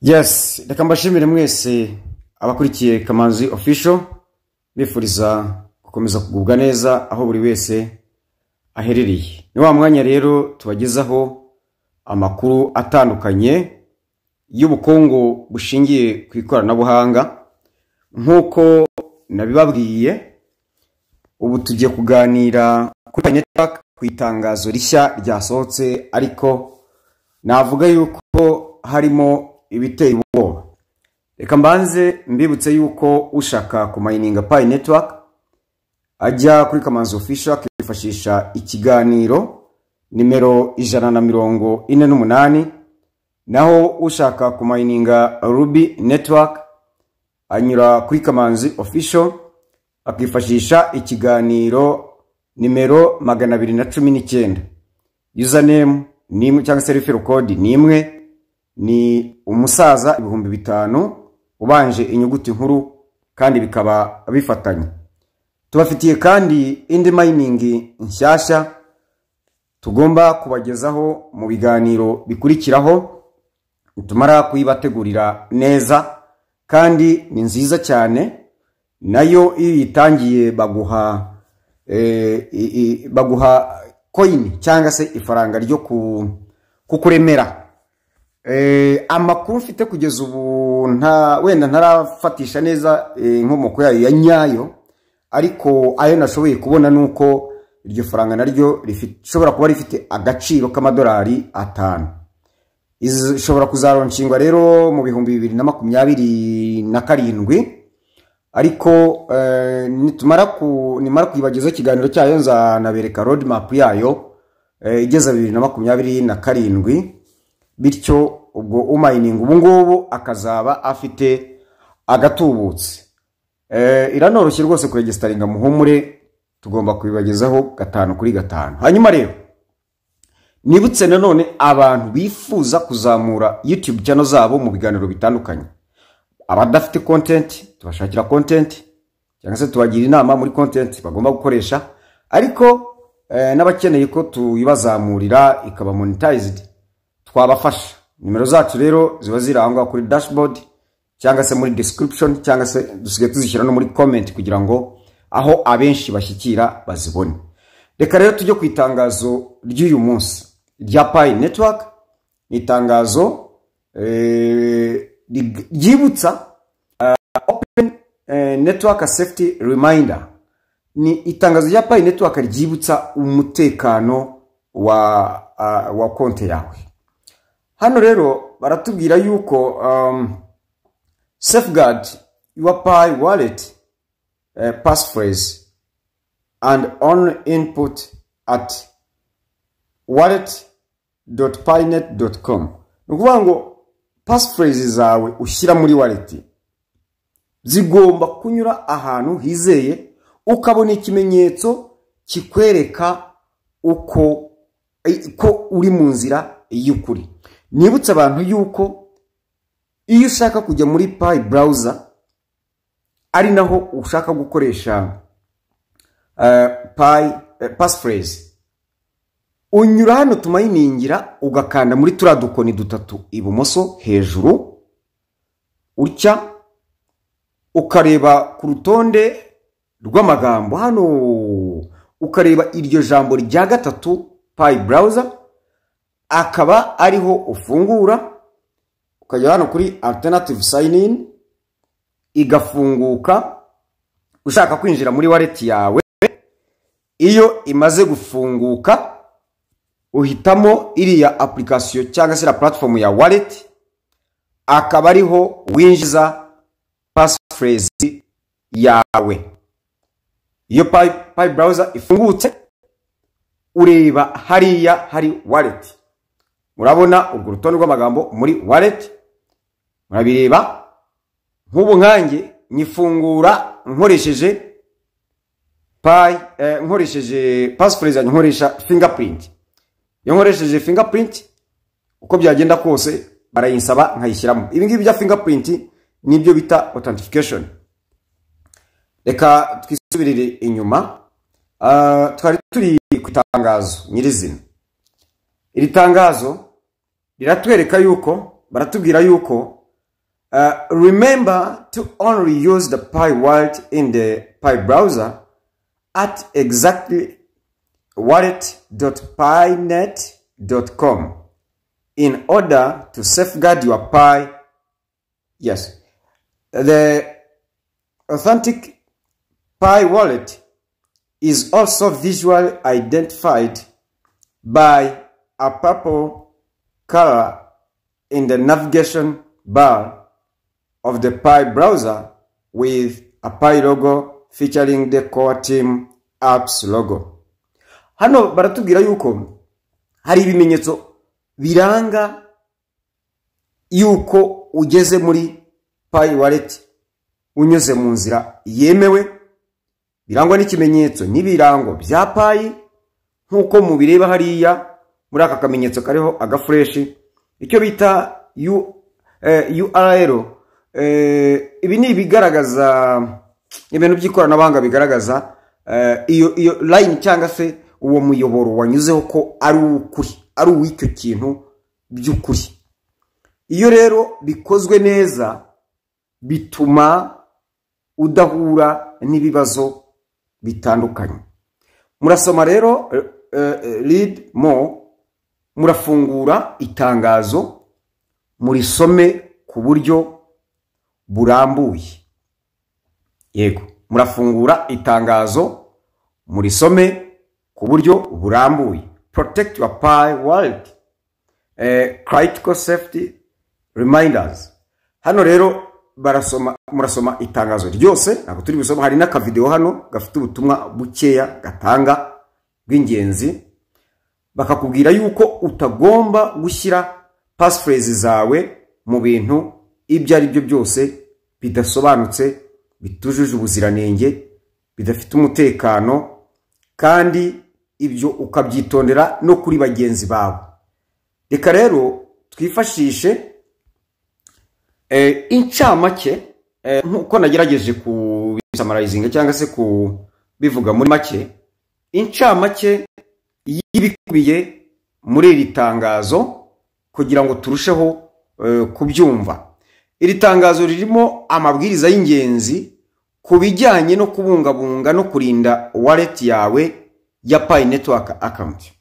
Yes, reka mbashimire mwese abakurikiye Kamanzi Official, bifuriza gukomeza kugubwa neza aho buri wese aherereye. Ni wa mwanya rero tubagezaho amakuru atandukanye y'ubukungu bushingiye ku ikoranabuhanga. Nk'uko nabibabwiye, ubu tugiye kuganira kuri Network, ku itangazo rishya ryasohotse, ariko navuga yuko harimo ibiteye ubwoba. Reka mbanze mbibutse yuko ushaka kumayininga Pi Network ajya kuri Kamanzi Official akifashisha ikiganiro nimero 148, naho ushaka kumayininga Ruby Network anyura kuri Kamanzi Official akifashisha ikiganiro nimero 219. Username ni imwe cyangwa se referral code ni imwe, ni umusaza 5000 ubanje inyuguti nkuru, kandi bikaba bifatanye. Tubafitiye kandi indi mining nshyashya tugomba kubagezaho mu biganiro bikurikiraho, tumara kuyibategurira neza, kandi ni nziza cyane. Nayo iyo uyitangiye baguha coin cyangwa se ifaranga ryo kukuremera. Amakuru mfite kugeza ubu, nta wenda ntarafatisha neza inkomoko yayo ya nyayo, ariko ayo nashoboye kubona nuko iryo faranga naryo rishobora kuba rifite agaciro k'amadolari 5. Ishobora kuzaronshinga rero mu 2027, ariko nitumara ku nimara kuyibagezaho ikiganiro cyayo nzanabereka roadmap yayo igeza 2027. Bityo ubwo umayininga ubu ngubu akazaba afite agatubutse. Iranoroshye rwose kuregisitaringa, muhumure, tugomba kubibagezaho 5 kuri 5. Hanyuma rero nibutse nanone abantu bifuza kuzamura YouTube channel zabo mu biganiro bitandukanye, abadafite content tubashakira content cyangwa se tubagira inama muri content bagomba gukoresha, ariko n'abakeneye ko tuyibazamurira ikaba monetized twabafasha. Nimero zacu rero ziba ziri aho ngaho kuri dashboard cyangwa se muri description, cyangwa se dusigaye tuzishyira no muri comment kugira ngo aho abenshi bashyikira bazibone. Reka rero tujye ku itangazo ry'uyu munsi rya Pi Network. Ni itangazo ryibutsa, Open Network Safety Reminder. Ni itangazo rya Pi Network ryibutsa umutekano wa konti yawe. Hano rero baratubwira yuko "Safeguard your Pi wallet passphrase and only input at wallet.pinet.com." Ni ukuvuga ngo passphrase zawe ushyira muri wallet zigomba kunyura ahantu hizeye, ukabona ikimenyetso kikwereka uko ko uri mu nzira y'ukuri. Nibutse abantu yuko iyo ushaka kujya muri Pi Browser, ari naho ushaka gukoresha Pi passphrase, unyura hano tumayiningira, ugakanda muri turiya dukoni dutatu ibumoso hejuru utya, ukareba ku rutonde rw'amagambo hano, ukareba iryo jambo rya gatatu Pi Browser, akaba ariho ufungura, ukajya hano kuri alternative sign in, igafunguka ushaka kwinjira muri wallet yawe. Iyo imaze gufunguka, uhitamo iriya application cyangwa se iriya platform ya wallet, akaba ariho winjiza passphrase yawe. Iyo Pi Browser ifungutse, ureba hariya hari wallet, murabona urwo rutonde rw'amagambo muri wallet, murabireba. Nk'ubu nkanjye nyifungura nkoresheje Pi, nkoresheje passphrase yanjye, nkoresha fingerprint. Iyo nkoresheje fingerprint, uko byagenda kose barayinsaba nkayishyiramo. Ibi ngibi bya fingerprint nibyo bita authentication. Reka twisubirire inyuma. Twari turi ku itangazo nyirizina. Iri tangazo riratwereka yuko baratubwira yuko Remember to only use the Pi wallet in the Pi browser at exactly wallet.pinet.com in order to safeguard your Pi. Yes, the authentic Pi wallet is also visually identified by a purple color in the navigation bar of the Pi browser with a Pi logo featuring the Core Team apps logo. Hano baratubwira yuko hari ibimenyetso biranga yuko ugeze muri Pi wallet unyuze mu nzira yemewe, birangwa n'ikimenyetso n'ibirango bya Pi, nk'uko mubireba hariya muri aka kamenyetso kariho agaflèche, icyo bita URL. Ibi ni ibigaragaza ibintu by'ikoranabuhanga bigaragaza iyo line cyangwa se uwo muyoboro wanyuzeho ko ari uw'ukuri, ari uw'icyo kintu by'ukuri. Iyo rero bikozwe neza, bituma udahura n'ibibazo bitandukanye. Murasoma rero read more, murafungura itangazo murisome ku buryo burambuye. Yego, murafungura itangazo murisome ku buryo burambuye. Protect your Pi wallet, critical safety reminders. Hano rero barasoma, murasoma itangazo ryose, ntabwo turi busoma. Hari n'akavideo hano gafite ubutumwa bukeya gatanga bw'ingenzi, bakakubwira yuko utagomba gushyira passphrase zawe mu bintu ibyo ari byo byose bidasobanutse, bitujuje ubuziranenge, bidafite umutekano, kandi ibyo ukabyitondera no kuri bagenzi bawe. Reka rero twifashishe incamake, nk'uko nagerageje kubisummarizinga cyangwa se kubivuga muri make, incamake y'ibikubiye muri iri tangazo kugira ngo turusheho kubyumva. Iri tangazo ririmo amabwiriza y'ingenzi ku bijyanye no kubungabunga no kurinda wallet yawe ya Pi Network account.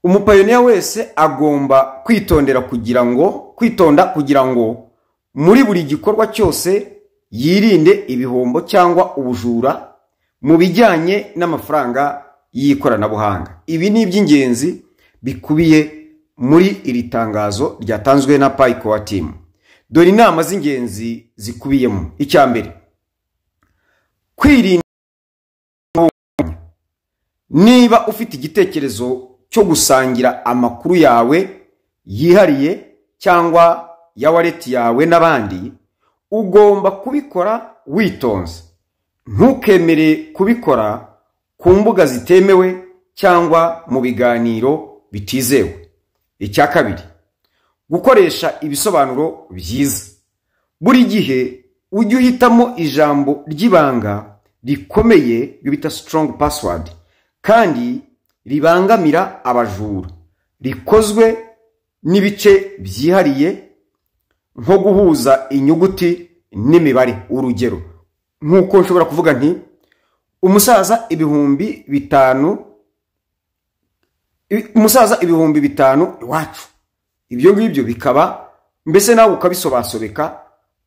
Umupioneer wese agomba kwitondera kugira ngo kwitonda kugira ngo muri buri gikorwa cyose yirinde ibihombo cyangwa ubujura mu bijyanye n'amafaranga y'ikoranabuhanga. Ibi ni iby'ingenzi bikubiye muri iri tangazo ryatanzwe na Pi Core Team. Dore inama z'ingenzi zikubiyemo. Icya mbere, kwirinda. Niba ufite igitekerezo cyo gusangira amakuru yawe yihariye cyangwa ya wallet yawe n'abandi, ugomba kubikora witonze. Ntukemere kubikora ku mbuga zitemewe cyangwa mu biganiro bitizewe. Icya kabiri, gukoresha ibisobanuro byiza. Buri gihe ujye uhitamo ijambo ry'ibanga rikomeye, ibyo bita strong password, kandi ribangamira abajura, rikozwe n'ibice byihariye nko guhuza inyuguti n'imibare. Urugero, nk'uko nshobora kuvuga nti umusaza 5000, umusaza 5000 iwacu, ibyo ngibyo bikaba mbese nawe ukabisobasobeka,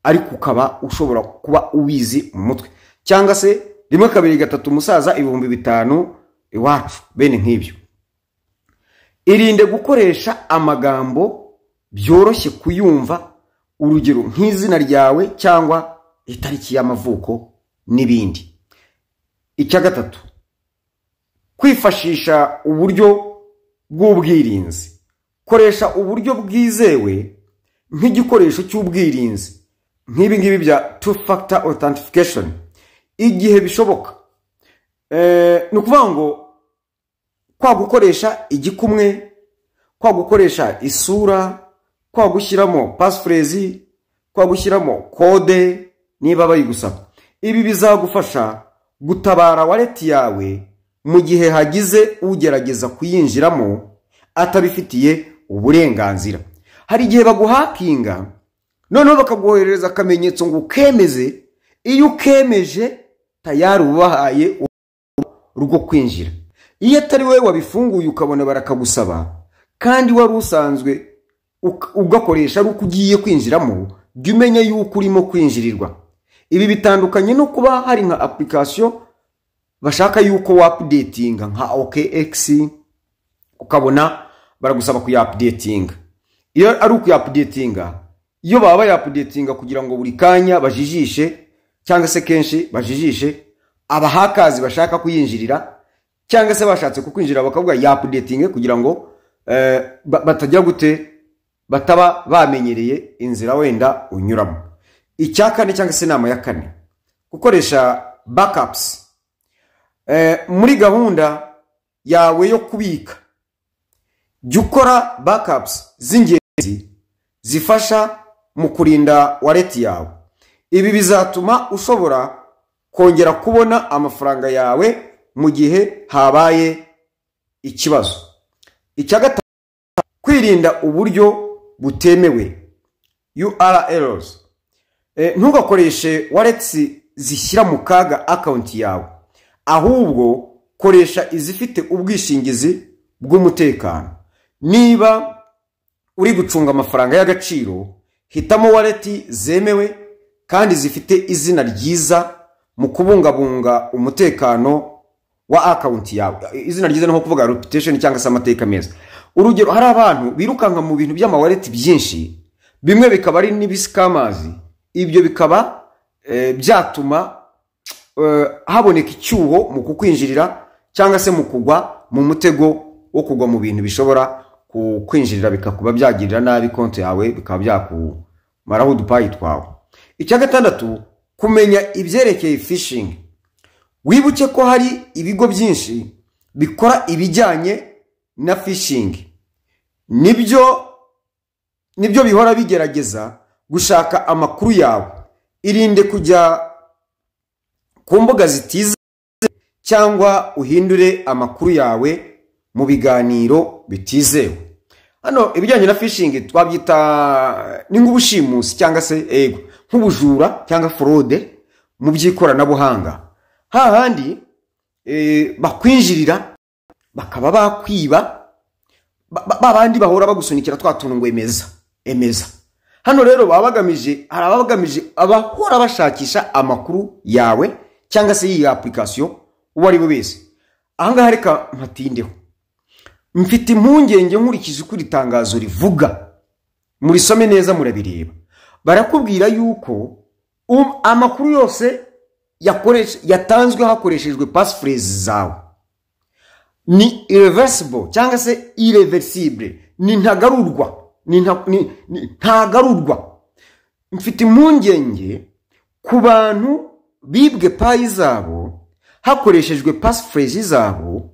ariko ukaba ushobora kuba ubizi mu mutwe, cyangwa se 1 2 3 umusaza 5000 iwacu, bene nk'ibyo. Irinde gukoresha amagambo byoroshye kuyumva, urugero nk'izina ryawe cyangwa itariki y'amavuko n'ibindi. Icya gatatu, kwifashisha uburyo bw'ubwirinzi. Koresha uburyo bwizewe nk'igikoresho cy'ubwirinzi, nk'ibi ngibi bya two factor authentication igihe bishoboka. Ni ukuvuga ngo kwa gukoresha igikumwe, kwa gukoresha isura, kwa gushyiramo passphrase, kwa gushyiramo code niba bayigusaba, ibi bizagufasha gutabara wallet yawe mu gihe hagize ugerageza kuyinjiramo atabifitiye uburenganzira. Hari igihe baguhackinga. Noneho bakaguhereza akamenyetso ngo ukemeze. Iyo ukemeje, tayari ubahaye rwo kwinjira. Iyo atari wowe wabifunguye, ukabona barakagusaba kandi wari usanzwe ugakoresha ari uko ugiye kwinjiramo, jya umenya yuko urimo kwinjirirwa. Ibi bitandukanye no kuba hari nka application bashaka yuko waupdatinga, nka OKX, ukabona baragusaba kuyaupdatinga. Iyo ari ukuyaupdatinga, iyo baba bayaupdatinga kugira ngo buri kanya bajijishe, cyangwa se kenshi bajijishe abahackers bashaka kuyinjirira, cyangwa se bashatse kukwinjira bakavuga yaupdatinge kugira ngo batajya gute, bataba bamenyereye inzira wenda unyuramo. Icya kane, cyangwa se inama ya kane, gukoresha backups muri gahunda yawe yo kubika. Jya ukora backups z'ingenzi zifasha mu kurinda wallet yawe. Ibi bizatuma ushobora kongera kubona amafaranga yawe mu gihe habaye ikibazo. Icya gatanu, kwirinda uburyo butemewe, URLs. Ntugakoreshe wallets zishyira mu kaga account yawe, ahubwo koresha izifite ubwishingizi bw'umutekano. Niba uri gucunga amafaranga y'agaciro, hitamo wallet zemewe kandi zifite izina ryiza mu kubungabunga umutekano wa account yawe. Izina ryiza ni nko kuvuga reputation cyangwa se amateka meza. Urugero, hari abantu birukanka mu bintu by'amawallet byinshi, bimwe bikaba ari n'ibiscammers. Ibyo bikaba byatuma haboneka icyuho mu kukwinjirira, cyangwa se mu kugwa mu mutego wo kugwa mu bintu bishobora kukwinjirira, bikakuba byagirira nabi konti yawe, bikaba byakumaraho uduPi twawe. Icya gatandatu, kumenya ibyerekeye phishing. Wibuke ko hari ibigo byinshi bikora ibijyanye na phishing. Nibyo bihora bigerageza gushaka amakuru yawe. Irinde kujya ku mbuga zitizewe cyangwa uhindure amakuru yawe mu biganiro bitizewe. Hano ibijyanye na phishing twabyita ni nk'ubushimusi, cyangwa se ego nk'ubujura cyangwa fraude mu by'ikoranabuhanga, hahandi bakwinjirira bakaba bakwiba, ba bandi bahora bagusunikira twa tuntu ngo emeza, emeza. Hano rero baba bagamije, hari ababa bagamije, abahora bashakisha amakuru yawe cyangwa se y'iyi application uwo ari we wese. Ahangaha reka mpatindeho. Mfite impungenge nkurikije uko iri tangazo rivuga. Murisome neza, murabireba. Barakubwira yuko amakuru yose yatanzwe hakoreshejwe passphrase zawe ni irreversible cyangwa se irréversible, ni ntagarurwa, ni ntagarurwa. Mfite impungenge ku bantu bibwe Pi zabo hakoreshejwe passphrase zabo,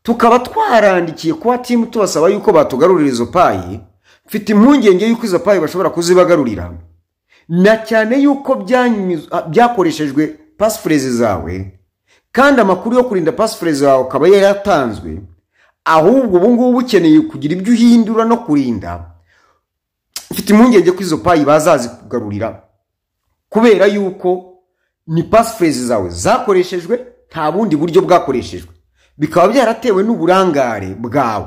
tukaba twarandikiye kuba team tubasaba yuko batugarurira izo Pi. Mfite impungenge yuko izo Pi bashobora kuzibagarurira, na cyane yuko byakoreshejwe passphrase zawe, kandi amakuru yo kurinda passphrase zawe akaba yaratanzwe. Ahubwo ubu ngubu ukeneye kugira ibyo uhindura no kurinda. Mfite impungenge ko izo Pi bazazikugarurira, kubera yuko ni passphrase zawe zakoreshejwe, nta bundi buryo bwakoreshejwe, bikaba byaratewe n'uburangare bwawe,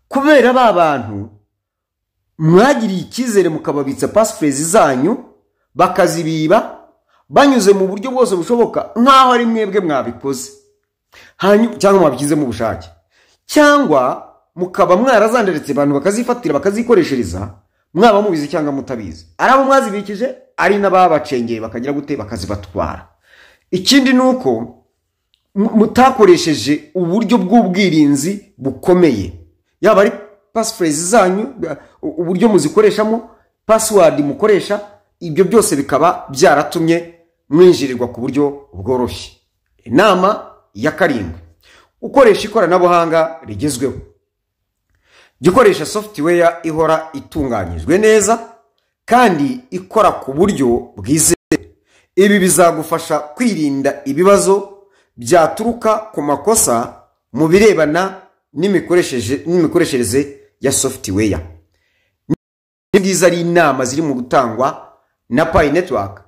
kubera ba bantu mwagiriye icyizere mukababitsa passphrase zanyu, bakazibiba banyuze mu buryo bwose bushoboka nk'aho ari mwebwe mwabikoze, hanyuma cyangwa mwabishyizemo ubushake, cyangwa mukaba mwarazanderetse abantu bakazifatira bakazikoreshereza, mwaba mubizi cyangwa mutabizi, ari abo mwazibikije, ari n'ababacengeye bakagira gute, bakazibatwara. Ikindi ni uko mutakoresheje uburyo bw'ubwirinzi bukomeye, yaba ari passphrase zanyu, uburyo muzikoreshamo, password mukoresha, ibyo byose bikaba byaratumye mwinjirirwa ku buryo bworoshye. Inama ya karindwi, ukoresha ikoranabuhanga rigezweho. Jya ukoresha software ihora itunganyijwe neza kandi ikora ku buryo bwizewe. Ibi bizagufasha kwirinda ibibazo byaturuka ku makosa mu birebana n'imikoreshereze ya software. Ngizi ari inama ziri mu gutangwa na Pi Network.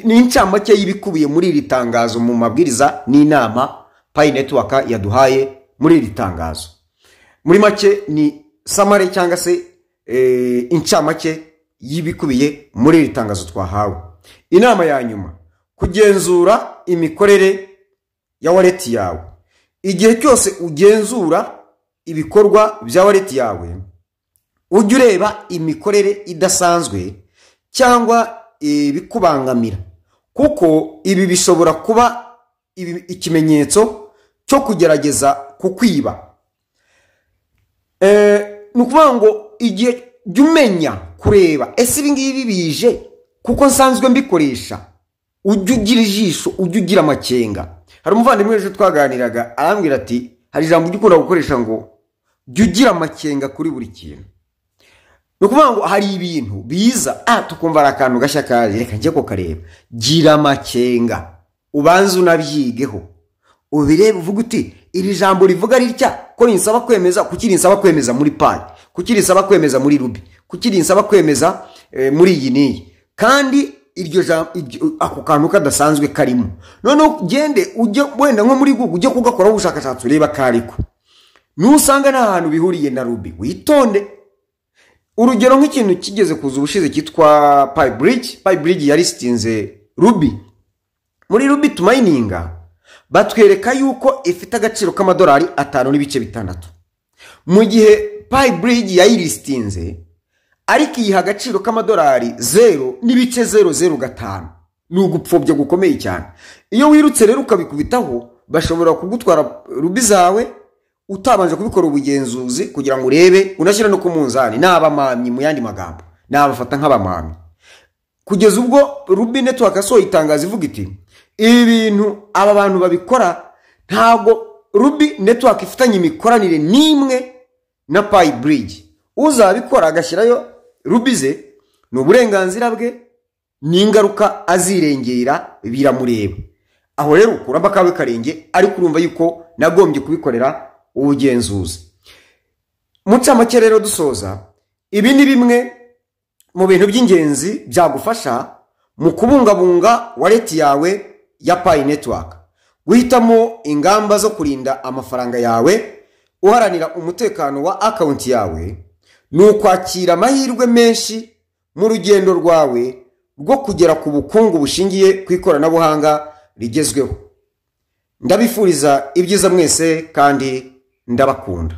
Ni incamake y'ibikubiye muri iri tangazo, mu mabwiriza n'inama Pi Network yaduhaye muri iri tangazo. Muri make ni summary cyangwa se incamake y'ibikubiye muri iri tangazo twahawe. Inama ya nyuma: kugenzura imikorere ya wallet yawe. Igihe cyose ugenzura ibikorwa bya wallet yawe, ujye ureba imikorere idasanzwe cyangwa ibikubangamira, kuko ibi bishobora kuba ikimenyetso cyo kugerageza kukwiba. Ni ukuvuga ngo igihe jya umenya kureba: ese ibi ngibi bije kuko nsanzwe mbikoresha? Ujye ugira ijisho, ujye ugira amakenga. Hari umuvandimwe ejo twaganiraga, arambwira ati: "Hari ijambo ujya ukunda gukoresha ngo jya ugira amakenga kuri buri kintu." Ni ukuvuga ngo hari ibintu biza, tukumva ari akantu gashya kaje, reka njye kukareba. Gira amakenga, ubanze unabyigeho, ubirebe, uvuge uti: "Iri jambo rivuga ritya ko rinsaba kwemeza, kuki rinsaba kwemeza muri Pi? Kuki rinsaba kwemeza muri Rubi? Kuki rinsaba kwemeza muri iyi n'iyi, kandi iryo jambo, ako kantu kadasanzwe karimo?" Noneho ugende ujye wenda nko muri Google, ujye kugakoraho ubushakashatsi, urebe akariko. Nusanga nta hantu bihuriye na Rubi, witonde. Urugero, nk'ikintu kigeze kuza ubushize cyitwa Pi Bridge. Pi Bridge yaristinze Rubi muri Rubi tumininga, batwereka yuko ifite agaciro k'amadolari 5.6, mu gihe Pi Bridge yayilistinze ariko iyiha agaciro k'amadolari 0.005. Ni ugupfobya gukomeye cyane. Iyo wirutse rero ukabikubitaho, bashobora kugutwara Rubi zawe utabanje kubikora ubugenzuzi kugira ngo urebe, unashyira no ku munzani. Ni abamamyi, mu yandi magambo ni abafata nk'abamamyi, kugeza ubwo Rubi Network yasohoye itangazo ivuga iti: "Ibi bintu aba bantu babikora, ntabwo Rubi Network ifitanye imikoranire n'imwe na Pi Bridge. Uzabikora agashyirayo Rubi ze ni uburenganzira bwe, n'ingaruka azirengera biramureba." Aho rero ukuramo akawe karenge, ariko urumva yuko nagombye kubikorera ubugenzuzi. Mu ncamake rero dusoza, ibi ni bimwe mu bintu by'ingenzi byagufasha mu kubungabunga wallet yawe ya Pi Network: guhitamo ingamba zo kurinda amafaranga yawe, uharanira umutekano wa account yawe, ni ukwakira amahirwe menshi mu rugendo rwawe rwo kugera ku bukungu bushingiye ku ikoranabuhanga rigezweho. Ndabifuriza ibyiza mwese kandi ndabakunda.